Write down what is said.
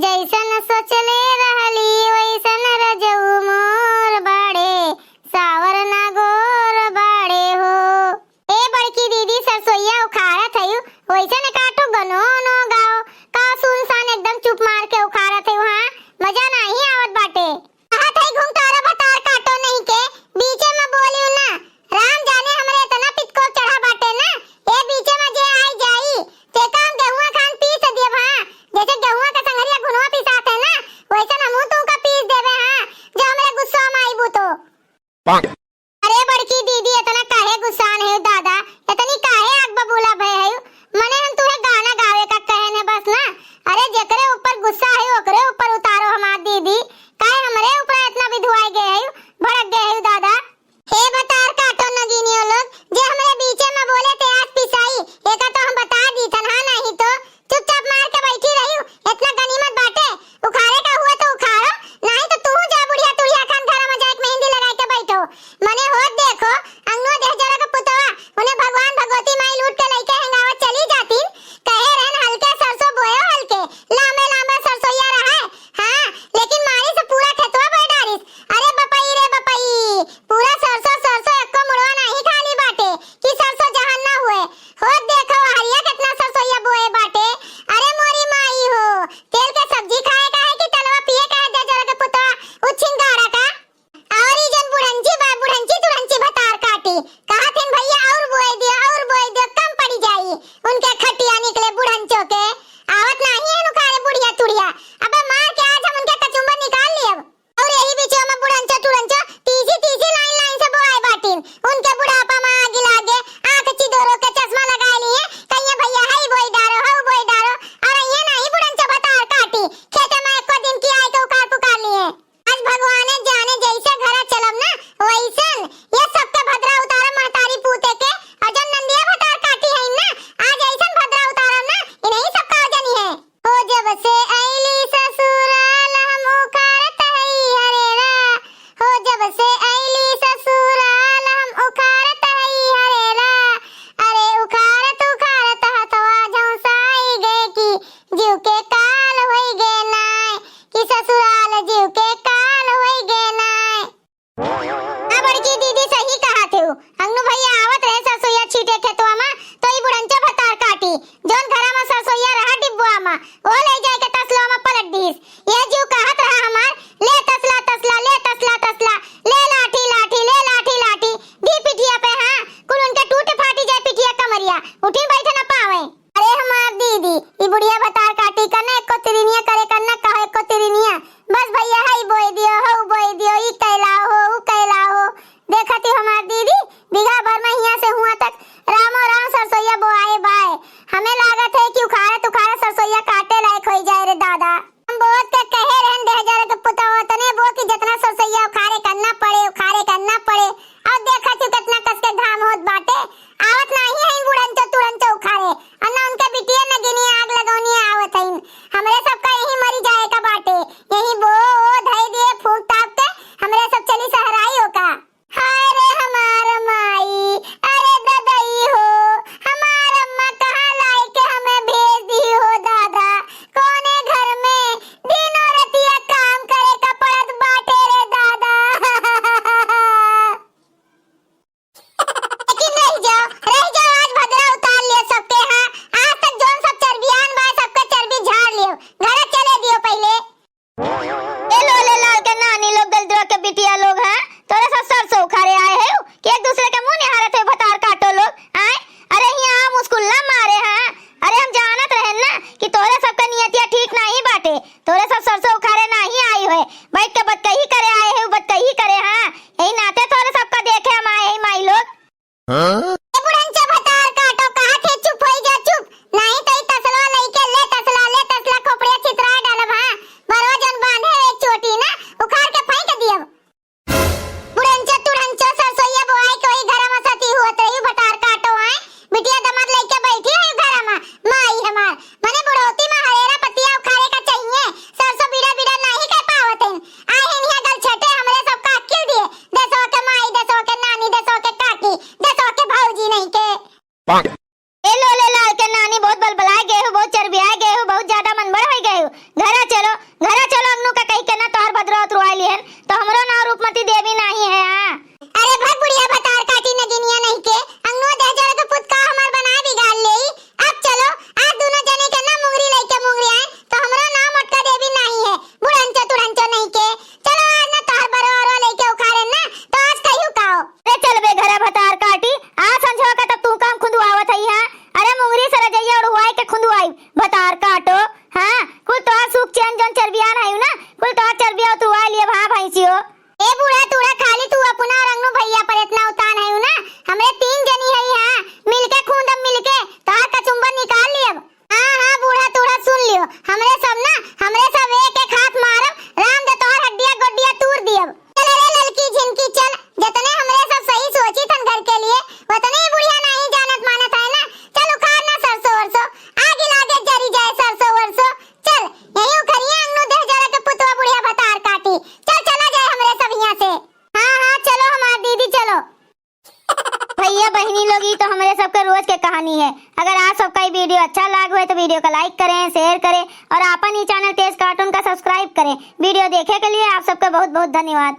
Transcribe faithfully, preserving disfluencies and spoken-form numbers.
जैसन सोचले रहली वैसन रजऊ मोर बाड़े, सावर ना गोर बाड़े हो। ए बड़की दीदी, सरसोईया उखाड़त हयू, वैसन काटो गनो नो गाओ। का सुनसान एकदम चुप मार के उखाड़त हयू, हाँ? मजा नाही आवत बाटे। कहत हई घुंघटारा भतार काटो नहीं के, बीचे में बोलियो ना। राम जाने हमरे इतना पितकोप चढ़ा बाटे ना, ए बीचे में जे आई जाई, तेका हम गेहुआ खान पीस दियब, हाँ। जैसे गेहुआ के संगरिया घुनवा पिसात है ना, वैसन हमहू तुमका पीस देबे, हाँ, जो हमरे गुस्सा में आईबू तो। अरे बड़की दीदी, इतना काहे गुस्सान है दादा, इतनी काहे आग बबूला भय है? मने हम तुहे गाना गावे का कहन है बस ना। अरे जेकरे ऊपर गुस्सा है ओकरे ऊपर उतारो हमार दीदी, काहे हमरे ऊपर इतना विधुआई गए है, भड़क गए है दादा? हे भतार काटो नगीनियो लोग, जे हमरे बीचे में बोले ते आज पिसाई, एका तो हम बता दी थन, हाँ नहीं तो चुपचाप मार के बैठी रही, इतना गनीमत बाटे, उखाड़े का हुआ तो उखाड़ो, नहीं तो तू जा बुढ़िया तुढ़िया खान घर में जाके मेहंदी लगा के बैठो। मने होत देखो, अंगनो देह जरा के पुतवा, उन्हें भगवान भगवती माई लूट के लइके हेंगावत चली जातीन, कहे रहन हल्के सरसों बोयो हल्के, लांबे लांबे सरसोईया रहे, हाँ, लेकिन मारी से पूरा खेतवा बोए डारिस। अरे बपई रे बपई, पूरा सरसों सरसों, एको मुड़वा नाही खाली बाटे कि सरसों जहन ना हुए। होत देखो हरिया कितना सरसोईया बोए बाटे। अरे मोरी माई हो, तेल के सब्जी खाए का है कि तेलवा पिए का है, दे जरा के पुतवा उछिंगारा का। और ई जन बुढ़ंची बा, बुढ़ंची तुढ़ंची भतार काटी, कहत हिन भैया और बोए दियो, और बोए दियो, कम पड़ी जाई। उनके खटिया निकले बुढ़ंचो के, आवत नाही है नुखारे बुढ़िया तुढ़िया। अबे मार के आज हम उनके कचुम्बर निकाल लियब। और यही बीचवा में बुढ़ंचो तुढ़ंचो तीसी तीसी लाइन लाइन से बोआए बाटिन। उनके बुढ़ापा में आगी लागे, आंख चिदोरो के चश्मा लगाए लिए, कहिए भैया हई बोई डारो, हऊ बोई डारो, और ये नाही बुढ़ंचो भतार काटी, खेते में एको दिन की आए के उखाड़ पुकार लिए। आज भगवाने जाने जैसे घरा चलब ना वैसन। ये सबके भद्रा उतारा महतारी पूते के, और जन नंदिया भतार काटी है ना, आज ऐसन भद्रा उतारब ना, इन्हीं सबका जनी है। हो जब से अइली ससुराल हम उखाड़त हई हरेरा, हो जब से अइली ससुराल हम उखाड़त हई हरेरा, अरे उखाड़त उखाड़त हथवा झौंसाई गए की जीव के काल होई गे नाय, कि ससुराल जीव के काल होई गे नाय। आ बड़की दीदी सही कहा थे, अंगनू भैया आवत रहे सरसोईया छीटे खेतवा में, तो ई बुढ़ंचा भतार काटी, जौन घरा में सरसोईया रहा डिब्बुआ में, वो ले जाए के तसलवा में पलट दीस। ये जीव कहत रहा हमार, ले तसला तसला, ले तसला तसला, ले लाठी लाठी, ले लाठी लाठी, दी पिठिया पे, हाँ, कुल उनके टूट फाटी जाए पिठिया कमरिया, उठी बैठ न पावे। अरे हमार दीदी, ई बुढ़िया भतार काटी करना, एको तिरनिया करे करना, कहो एको तिरनिया। बस भैया, हई बोई दियो, हऊ बोई दियो, ई कैला हो, ऊ कैला हो। देखती हमार दीदी, बीघा भर में हियां से हुआं तक रामो राम सरसोईया बोआए बाए। हमें लागत है कि उखाड़त उखाड़त सरसोईया काटे लायक होई जाए रे दादा। हम बोत के ई लोग, ई तो हमरे सबके रोज के कहानी है। अगर आप सबका ई video अच्छा लाग होए तो video का like करें, share करें और आपन ई channel तेज cartoon का subscribe करें। Video देखे के लिए आप सबका बहुत बहुत धन्यवाद।